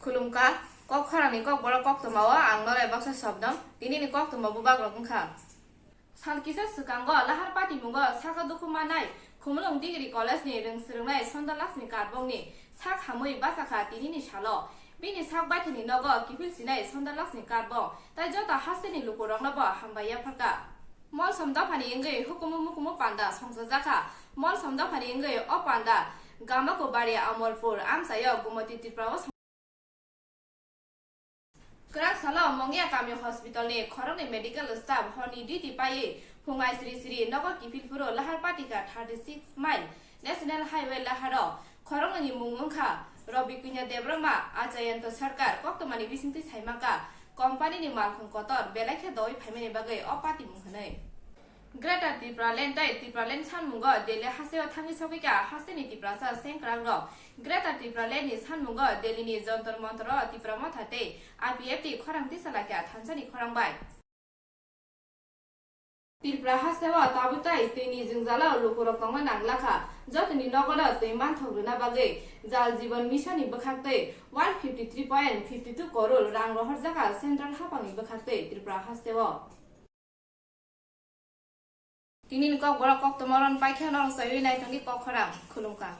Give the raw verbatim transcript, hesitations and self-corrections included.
Khulumkha, kok khorangni kokborok koktwmao ang Nolai Baksa Sobdom, tinini koktwma bubagrok wngkha. Sal kisa swkango Lahar patimungo saka dukhu manai Khumulwng Degree College ni rwng swrwngnai Sonda Laksmi Karbongni sak hamwi bachakha tinini salo. Bini sak baithani nogo kiphil sinai Sonda Laksmi Karbong tai joto hasteni lukuroknobo hambai yapharkha. Molsom dophani wngwi hukumu mukumu panda songchajakha. Molsom dophani wngwi o panda Gamako Bari Amolpur amchaio Gumoti Tripura o Kwrak salo Mongya Kami Hospital ni khoroknwi medical staff horni duty paiwi phung aisri sri nogo kiphil phuru Lahar Patika thirty six mile National Highway Laharo khoroknwi ni mung wngkha Robi Kunya Debbarma, Achayanto Sarkar koktwmani bisingtwi saimanka company ni malkhung kotor belai khe doi phaimani bagwi o patimung hwnwi. Greater Tipraland tei Tipraland sanmungo Delhi hasteo thangwi sogwikha hasteni Tiprasa sengkrakrok. Greater Tipraland ni sanmungo Delhi ni Jantar Mantar o Tipra Motha tei I P F T khorang tisa laikha thansani khorang bai. Tripura hasteo tabuk tai twini jwngjalo lukurok tongna nanglakha. Jotoni nogono twi manthok rwna bagwi Jal Jeevan Mission ni bwkhaktwi one fifty three point fifty two koror rang rohorjakha central haphangni bwkhaktwi Tripura hasteo. Tinini kokborok koktwma ron paikha, norok saiwi naithangdi kok khorang. Khulumkha.